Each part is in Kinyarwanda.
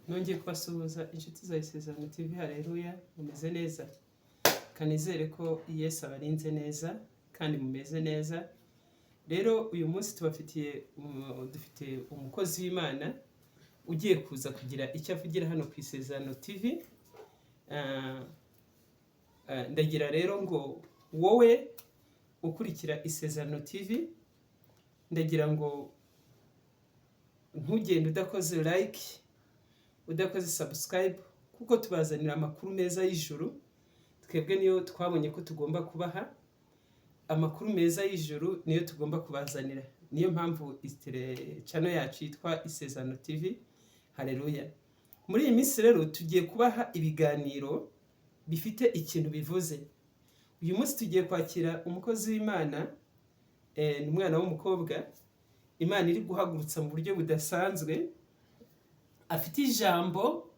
Nongeye kubasuhuza inshuti za Isezerano TV, haleluya, mumeze neza? Kanizere ko Yesu abarinze neza kandi mumeze neza. Rero uyu munsi tubafitiye dufite umukozi w'Imana ugiye kuza kugira icyo avugira hano ku Isezerano TV. Ndagira rero ngo wowe ukurikira Isezerano TV, ndagira ngo ntugende udakoze like, udakoze subscribe, kuko tubazanira amakuru meza y'ijuru. Twebwe niyo twabonye ko tugomba kubaha amakuru meza y'ijuru, niyo tugomba kubazanira. Niyo mpamvu channel yacu yitwa Isezerano TV. Haleluya. Muri iyi minsi rero tugiye kubaha ibiganiro bifite ikintu bivuze. Uyu munsi tugiye kwakira umukozi w'Imana, ni umwana w'umukobwa Imana iri guhagurutsa mu buryo budasanzwe, afite ijambo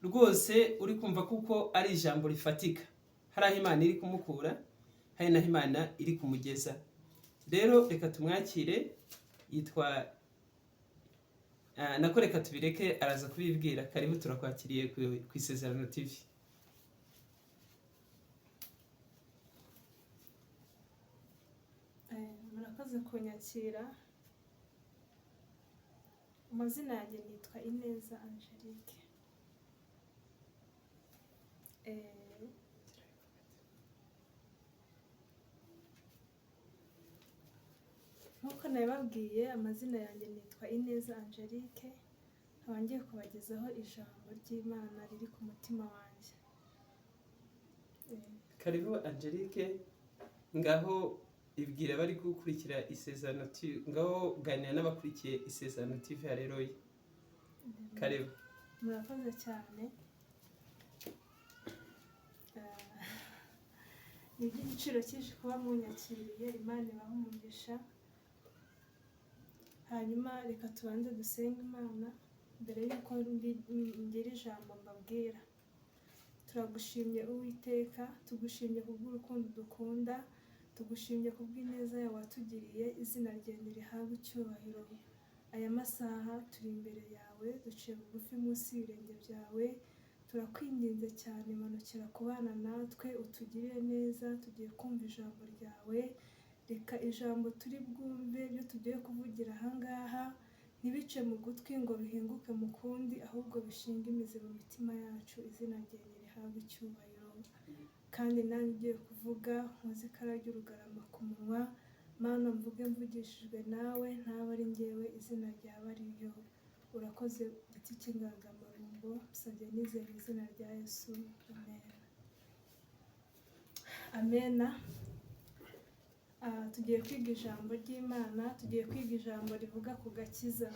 rwose uri kumva kuko ari ijambo rifatika. Hari aho Imana iri kumukura, hari n'aho Imana iri kumugeza. Rero reka tumwakire, yitwa nako reka tubireke araza kubibwira. Karibu, turakwakiriye ku Isezerano TV. Murakoze kunyakira. Amazina yanjye nitwa Ineza Angelique. Eh, Nk'uko nabibabwiye, amazina yanjye nitwa Ineza Angelique, nkaba ngiye kubagezaho ijambo ry'Imana riri ku mutima wanjye. Karibu Angelique, ngaho ibwira abari gukurikira Isezerano TV, ngaho ganira n'abakurikiye Isezerano TV. Haleluya. Karibu. Murakoze cyane. Eh, Ni iby'igiciro cyinshi kuba munyakiriye, Imana ibahe umugisha. Hanyuma reka tubanze dusenge Imana mbere y'uko ngira ijambo mbabwira. Turagushimye Uwiteka, tugushimye kubw'urukundo dukunda, tugushimye kubw'ineza yawe watugiriye, izina ryawe nirihabwe icyubahiro. Aya masaha turi imbere yawe, duciye bugufi munsi y'ibirenge byawe, turakwinginze cyane, manukira kubana natwe, utugirire neza, tugiye kumva ijambo ryawe, reka ijambo turi bwumve, ibyo tugiye kuvugira aha ngaha, ntibice mu gutwi ngo bihinguke mu kundi, ahubwo bishinge imizi mu mitima yacu, izina ryawe nirihabwe icyubahiro. Kandi nanjye ugiye kuvuga, nkoze ikara ry'urugarama ku munwa, Mana mvuge mvugishijwe nawe, ntaba ari njyewe, izina ryawe ari ryo. Urakoze giti cy'inganzamarumbo, nsabye nizeye mu izina rya Yesu, amen. Amena. Tugiye kwiga ijambo ry'Imana, tugiye kwiga ijambo rivuga ku gakiza.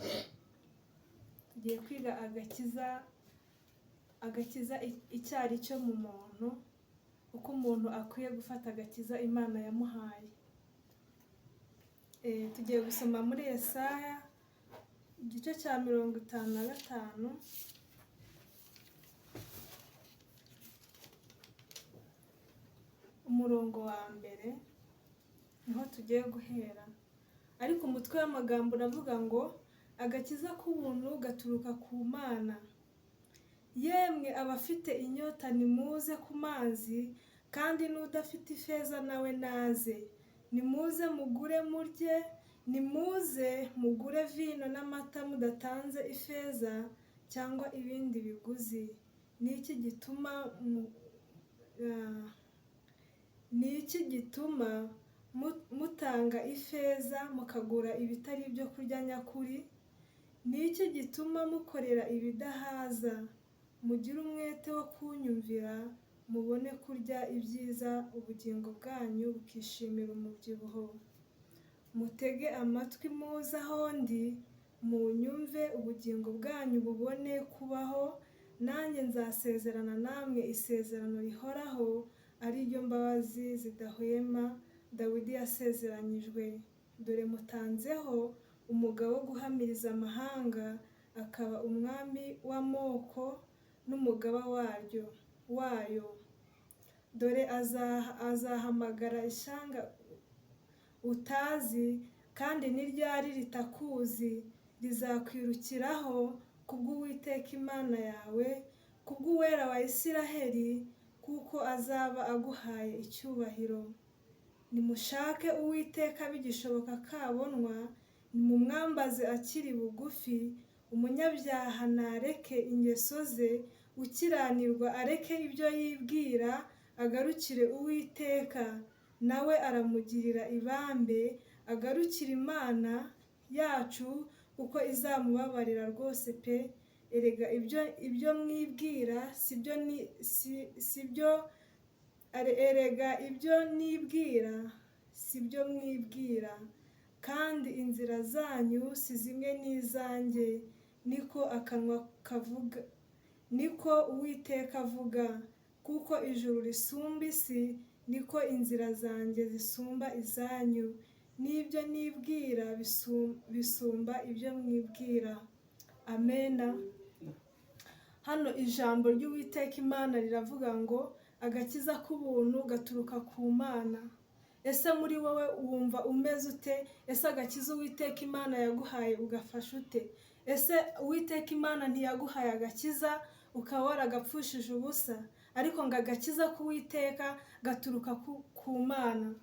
Tugiye kwiga agakiza, agakiza icyo ari cyo mu muntu, uko umuntu akwiye gufata agakiza Imana yamuhaye. Tugiye gusoma muri Yesaya igice cya 55, umurongo wa mbere, niho tugiye guhera. Ariko umutwe w'amagambo uravuga ngo agakiza k'ubuntu gaturuka ku Mana. Yemwe abafite inyota nimuze ku mazi, kandi n'udafite ifeza nawe naze. Nimuze mugure murye, nimuze mugure vino n'amata mudatanze ifeza cyangwa ibindi biguzi. Ni iki gituma ni iki gituma mutanga ifeza mukagura ibitari ibyo kurya nyakuri? Ni iki gituma mukorera ibidahaza? Mugire umwete wo kunyumvira, mubone kurya ibyiza, ubugingo bwanyu bukishimira umubyibuho. Mutege amatwi muze aho ndi, munyumve, ubugingo bwanyu bubone kubaho, nanjye nzasezerana namwe isezerano rihoraho, ari ryo mbabazi zidahwema Dawidi yasezeranyijwe. Dore mutanzeho umugabo wo guhamiriza amahanga, akaba umwami w'amoko n'umugaba wayo. Dore azahamagara ishyanga utazi, kandi n'iryari ritakuzi, rizakwirukiraho kubw'Uwiteka Imana yawe, kubw'Uwera wa Isiraheli, kuko azaba aguhaye icyubahiro. Nimushake Uwiteka bigishoboka kabonwa, nimumwambaze akiri bugufi. Umunyabyaha nareke ingeso ze, ukiranirwa areke ibyo yibwira, agarukire Uwiteka, nawe aramugirira ibambe, agarukire Imana yacu, kuko izamubabarira rwose pe. Erega ibyo mwibwira sibyo ni si sibyo erega ibyo nibwira sibyo mwibwira, kandi inzira zanyu si zimwe n'izanjye, niko akanwa kavuga, niko Uwiteka avuga. Kuko ijuru risumba isi, niko inzira zanjye zisumba izanyu, n'ibyo nibwira bisumba ibyo mwibwira. Amena. Hano ijambo ry'Uwiteka Imana riravuga ngo agakiza k'ubuntu gaturuka ku Mana. Ese muri wowe wumva umeze ute? Ese agakiza Uwiteka Imana yaguhaye ugafasha ute? Ese Uwiteka Imana ntiyaguhaye agakiza ukaba waragapfushije ubusa? Ariko ngo agakiza k'Uwiteka gaturuka ku Mana.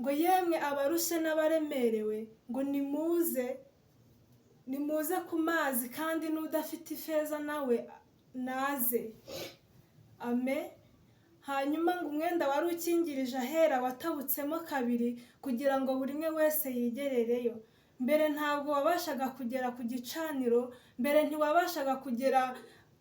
Ngo yemwe abarushye n'abaremerewe, ngo nimuze, nimuze ku mazi, kandi n'udafite ifeza nawe naze. Amen. Hanyuma ngo umwenda wari ukingirije ahera watabutsemo kabiri, kugira ngo buri umwe wese yigerereyo. Mbere ntabwo wabashaga kugera ku gicaniro, mbere ntiwabashaga kugera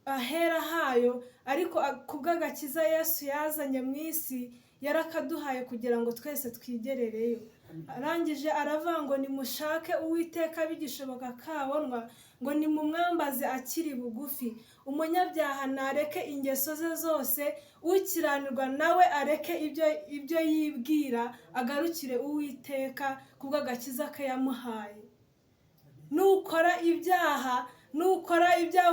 ahera hayo, ariko kubw'agakiza Yesu yazanye mu isi, yarakaduhaye kugira ngo twese twigerereyo. Arangije aravuga ngo nimushake Uwiteka bigishoboka kabonwa, ngo nimumwambaze akiri bugufi. Umunyabyaha nareke ingeso ze zose, ukiranirwa nawe areke ibyo yibwira, agarukire Uwiteka kubw'agakiza ke yamuhaye. Nukora ibyaha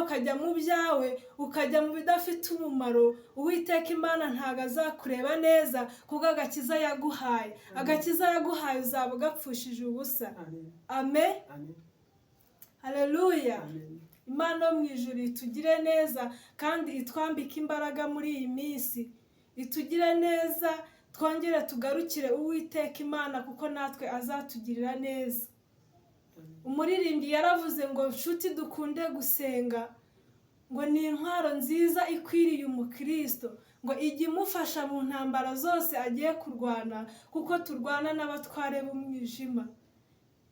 ukajya mu byawe, ukajya mu bidafite umumaro, Uwiteka Imana ntabwo azakureba neza kubw'agakiza yaguhaye. Agakiza yaguhaye uzaba ugapfushije ubusa. Amen. Amen. Amen. Haleluya. Amen. Imana yo mu ijuru itugire neza kandi itwambike imbaraga muri iyi minsi, itugire neza, twongere tugarukire Uwiteka Imana, kuko natwe azatugirira neza. Umuririmbyi yaravuze ngo nshuti dukunde gusenga, ngo ni intwaro nziza ikwiriye umukristo, ngo ijye imufasha mu ntambara zose agiye kurwana, kuko turwana n'abatware b'umwijima.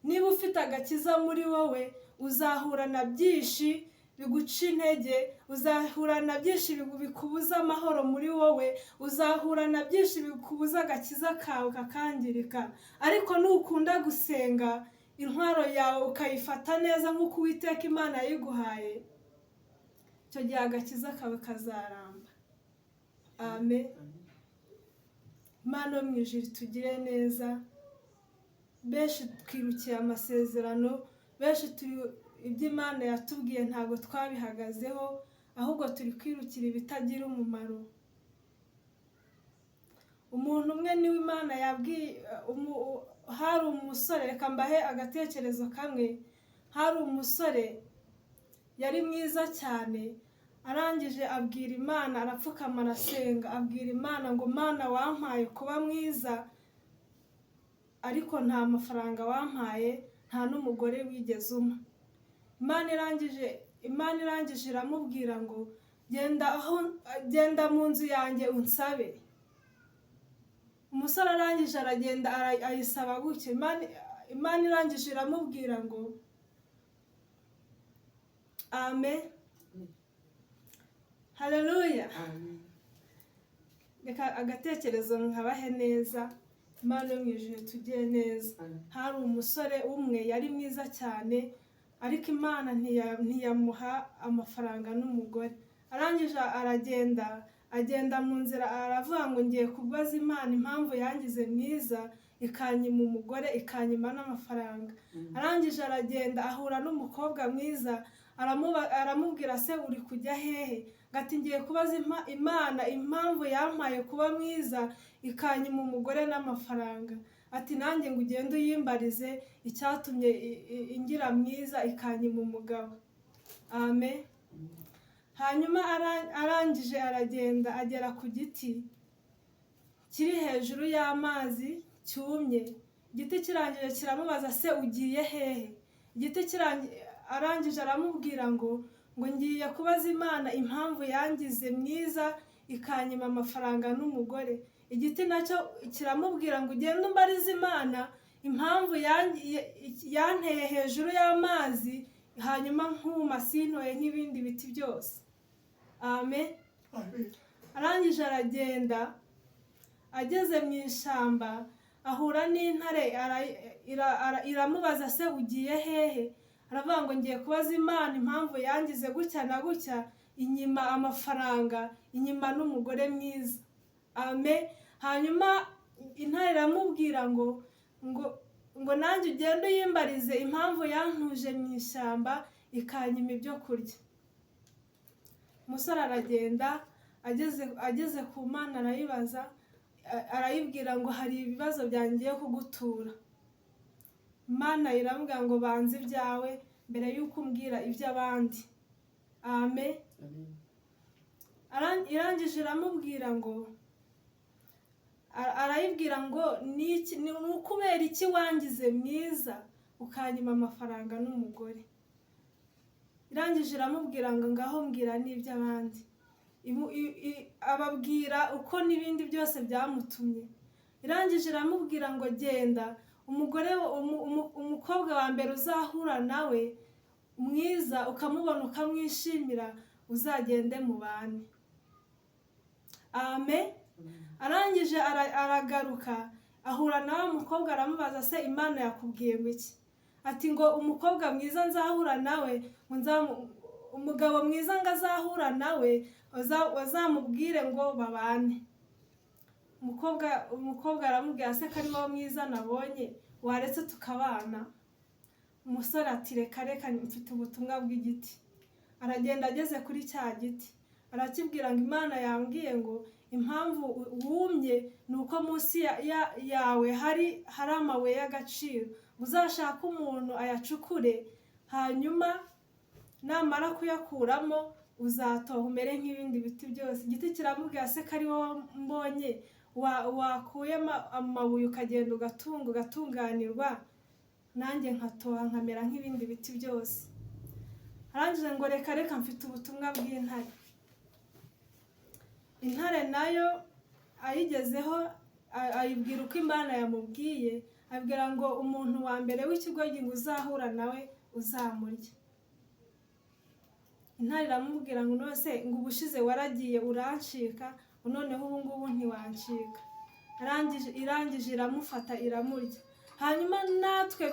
Niba ufite agakiza muri wowe, uzahura na byinshi biguca intege, uzahura na byinshi bikubuza amahoro muri wowe, uzahura na byinshi bikubuza agakiza kawe kakangirika. Ariko nukunda gusenga, intwaro yawe ukayifata neza nk'uko Uwiteka Imana yayiguhaye, icyo gihe agakiza kawe kazaramba. Amen. Imana yo mu ijuru itugire neza. Benshi twirukiye amasezerano, benshi turi ibyo Imana yatubwiye ntabwo twabihagazeho, ahubwo turi kwirukira ibitagira umumaro. Umuntu umwe niwe Imana yabwiye, hari umusore, reka mbahe agatekerezo kamwe. Hari umusore yari mwiza cyane, arangije abwira Imana, arapfukama arasenga, abwira Imana ngo Mana wampaye kuba mwiza, ariko nta mafaranga wampaye, nta n'umugore wigeze umpa. Imana irangije iramubwira ngo genda aho, genda mu nzu yanjye unsabe. Umusore arangije aragenda, ayisaba gutyo. Imana irangije iramubwira ngo amen, haleluya. Amen. Reka agatekerezo nkabahe neza. Imana yo mu ijuru tugire neza. Amen. Hari umusore umwe yari mwiza cyane, ariko Imana ntiyamuha amafaranga n'umugore. Arangije aragenda, agenda mu nzira aravuga ngo ngiye kubaza Imana impamvu yangize mwiza ikanyima umugore, ikanyima n'amafaranga. Arangije aragenda ahura n'umukobwa mwiza, aramubwira se uri kujya hehe? Ngo ati ngiye kubaza Imana impamvu yampaye kuba mwiza ikanyima umugore n'amafaranga. Ati nanjye ngo ugende uyimbarize icyatumye ingira mwiza ikanyima umugabo. Amen. Hanyuma arangije aragenda agera ku giti kiri hejuru y'amazi cyumye. Igiti kirangije kiramubaza: "Se ugiye hehe?" Igiti arangije aramubwira ngo "Ngiye kubaza Imana impamvu yangize mwiza, ikanyima amafaranga n'umugore." Igiti nacyo kiramubwira ngo "Ugende umbarize Imana impamvu yanteye hejuru y'amazi, hanyuma nkuma, sintoye nk'ibindi biti byose." Amen. Arangije aragenda, ageze mu ishyamba ahura n'intare, iramubaza: "Se ugiye hehe?" Aravuga ngo "Ngiye kubaza Imana impamvu yangize gutya na gutya, inyima amafaranga, inyima n'umugore mwiza." Amen. Hanyuma intare iramubwira ngo "Nanjye ugende uyimbarize impamvu yantuje mu ishyamba, ikanyima ibyo kurya." Umusore aragenda, ageze ku Mana arayibaza, arayibwira ngo "Hari ibibazo byangiye kugutura." Imana iramubwira ngo "Banza ibyawe mbere y'uko umbwira iby'abandi." Amen. Amen. Irangije iramubwira ngo arayibwira ngo "Ni ukubera iki wangize mwiza, ukanyima amafaranga n'umugore?" Irangije iramubwira ngo "Ngaho mbwira n'iby'abandi." Ababwira uko n'ibindi byose byamutumye. Irangije iramubwira ngo "Genda, umugore umukobwa wa mbere uzahura nawe mwiza, ukamubona ukamwishimira, uzagende mubane." Amen. Arangije aragaruka, ahura na wa mukobwa, aramubaza: "Se Imana yakubwiye ngo iki?" Ati ngo "Umukobwa mwiza nzahura nawe, ngo umugabo mwiza ngo azahura nawe, bazamubwire ngo babane." Umukobwa aramubwira: "Se ko ari wowe mwiza nabonye, waretse tukabana?" Umusore ati "Reka reka, mfite ubutumwa bw'igiti." Aragenda, ageze kuri cya giti arakibwira ngo "Imana yambwiye ngo impamvu wumye ni uko munsi yawe hari amabuye y'agaciro. Uzashake umuntu ayacukure, hanyuma namara kuyakuramo uzatoha umere nk'ibindi biti byose." Igiti kiramubwira: "Se ko ari wowe mbonye wakuyemo amabuye, ukagenda ugatunga, ugatunganirwa, nanjye nkatoha nkamera nk'ibindi biti byose?" Arangije ngo "Reka reka, mfite ubutumwa bw'intare." Intare nayo ayigezeho ayibwira uko Imana yamubwiye, abwira ngo "Umuntu wa mbere w'ikigoryi ngo uzahura nawe, uzamurya." Intare iramubwira ngo "None ngo ubushize waragiye urancika, noneho ubu ngubu ntiwancika." Irangije iramufata iramurya. Hanyuma natwe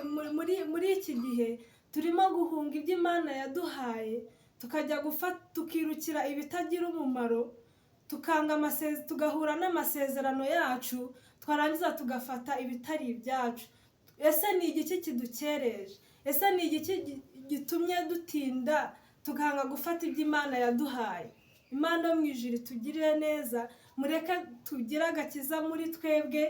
muri iki gihe turimo guhunga ibyo Imana yaduhaye, tukajya gufata, tukirukira ibitagira umumaro, tukanga tugahura n'amasezerano yacu, twarangiza tugafata ibitari ibyacu. Ese ni igiki kidukereje? Ese ni igiki gitumye dutinda, tukanga gufata ibyo Imana yaduhaye? Imana yo mu ijuru itugirire neza. Mureke tugire agakiza muri twebwe,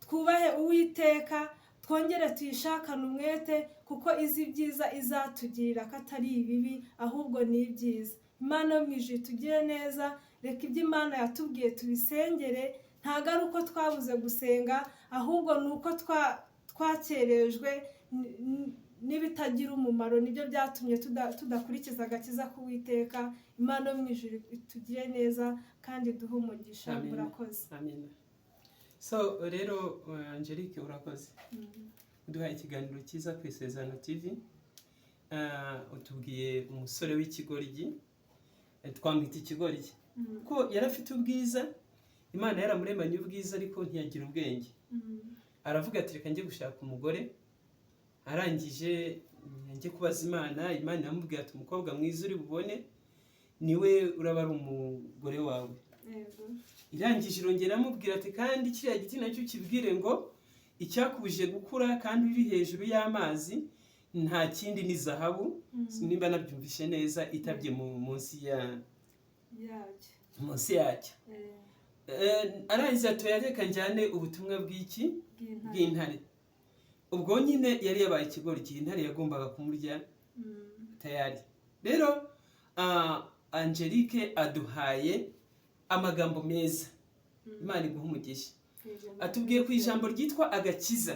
twubahe Uwiteka, twongere tuyishakane umwete, kuko izi ibyiza izatugirira, ko atari ibibi, ahubwo ni ibyiza. Imana yo mu ijuru itugire neza. Reka ibyo Imana yatubwiye tubisengere. Ntabwo ari uko twabuze gusenga, ahubwo ni uko twakerejwe n'ibitagira umumaro, nibyo byatumye tudakurikiza agakiza k'Uwiteka. Imana yo mu ijuru itugire neza kandi iduhe umugisha. Amen. Murakoze. Amen. So rero, Angelique, urakoze uduhaye ikiganiro cyiza ku Isezerano TV. Utubwiye umusore w'ikigoryi, twamwita ikigoryi kuko yari afite ubwiza, Imana yaramuremanye ubwiza, ariko ntiyagira ubwenge. Aravuga ati "Reka njye gushaka umugore." Arangije njye kubaza Imana, Imana iramubwira ati "Umukobwa mwiza uri bubone niwe uraba ari umugore wawe." Irangije irongera iramubwira ati "Kandi kiriya giti nacyo ukibwire ngo icyakubujije gukura kandi uri hejuru y'amazi nta kindi, ni zahabu," nimba nabyumvishe neza, itabye munsi ya yacyo. Munsi yacyo. Arangiza ati "Reka njyane ubutumwa bw'iki?" Bw'intare. Bw'intare. Ubwo nyine yari yabaye ikigoryi, intare yagombaga kumurya. Tayari. Rero Angelique aduhaye amagambo meza. Imana iguha umugisha. Atubwiye ku ijambo ryitwa agakiza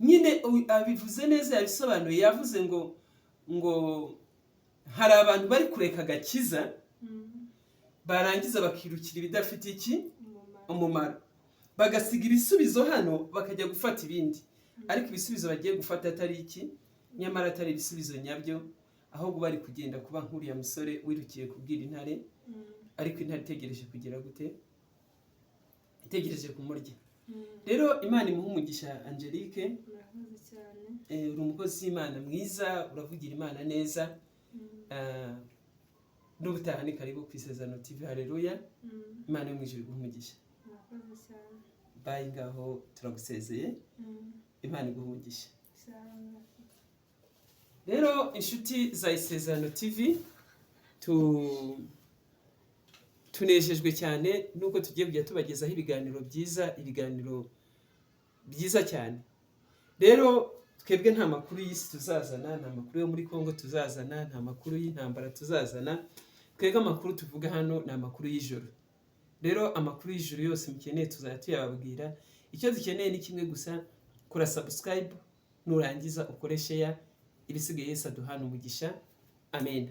nyine, abivuze neza, yabisobanuye. Yavuze ngo hari abantu bari kureka agakiza, barangiza bakirukira ibidafite iki? Umumaro. Umumaro. Bagasiga ibisubizo hano, bakajya gufata ibindi, ariko ibisubizo bagiye gufata atari iki, nyamara atari ibisubizo nyabyo, ahubwo bari kugenda kuba nk'uriya musore wirukiye kubwira intare, ariko intare itegereje kugira gute? Itegereje kumurya. Rero Imana imuhe umugisha Angelique. Murakoze cyane. Uri umukozi w'Imana mwiza, uravugira Imana neza. N'ubutaha ni karibu ku Isezerano TV. Haleluya! Imana yo mu ijuru iguhe umugisha. Murakoze cyane. Bye, ngaho turagusezeye. Imana iguhe umugisha. Sawa, murakoze. Rero inshuti za Isezerano TV, tunejejwe cyane nuko tugiye kujya tubagezaho ibiganiro byiza, ibiganiro byiza cyane. Rero twebwe nta makuru y'isi tuzazana, nta makuru yo muri Congo tuzazana, nta makuru y'intambara tuzazana. Twebwe amakuru tuvuga hano ni amakuru y'ijoro. Rero amakuru y'ijoro yose mukeneye tuzajya tuyababwira. Icyo dukeneye ni kimwe gusa: kora subscribe, nurangiza ukore share, ibisigaye Yesu aduhana umugisha. Amen.